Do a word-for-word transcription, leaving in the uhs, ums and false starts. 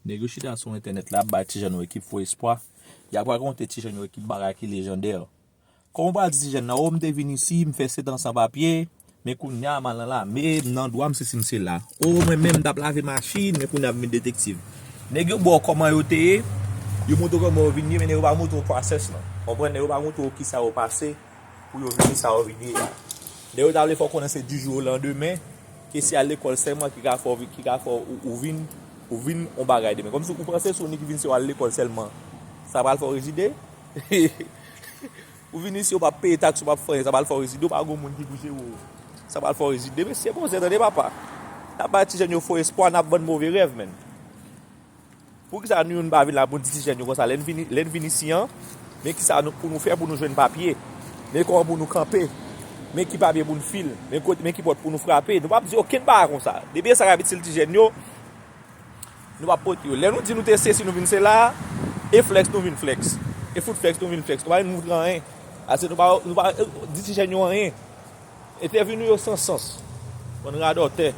Nèg yo chita sou entènèt la, ap bay ti jèn yo ekip fo espwa. Y ap rakonte ti jèn yo ekip bagay ki lejandè. Kòman w pral di ti jèn nan, o, m te vin isi, m fè sèt an san papye, men kounye a m al nan lame, m nan dwa, m sesi m sela. O, mwen menm m t ap lave machin, men kounye a m vin detektiv. Nèg yo ba w kòman yo te ye, yo montre w kòman yo vin ye, men nèg yo pa montre w process lan. Konprann, nèg yo pa montre w kisa yo pase pou yo vin sa yo vin ye a. Nèg yo ta vle fè w konnen se du jour au lendemain, ke se al lekòl sèlman ki ka fè w vi-, ki ka fè w, ou vin, ou vin yon bagay demen. Kòmsi ou panse se ou ki vin, se w al lekòl sèlman, sa pral fè w rezide? Ou vin isi, ou p ap peye taks, ou p ap fè anyen, sa pral fè w rezide, ou pa gon moun ki pou jere w. Sa pral fè w rezide. Mesye, poze, tande papa. N ap bay ti jèn yo fo espwa, n ap vann move rèv, menn. Poukisa nou youn pa vin la pou n di ti jèn yo konsa, lè n vin, lè n vin isi an, men kisa nou, pou nou fè pou nou jwenn papye, men kòman pou nou kanpe, men ki papye pou n fil, men kot, men ki pòt pou nou frape. Nou p ap di okenn bagay konsa. Depi e sa k ap itil ti jèn yo, nou p ap pote yo. Lè nou di nou te sesi, nou vin sela, e flex nou vin flex. E fout flex nou vin flex. Nou pa vin moutre anyen. Ase nou pa, nou pa, eh, di ti jèn yo anyen. Entèvyou nou yo san sans. Bann radòtè.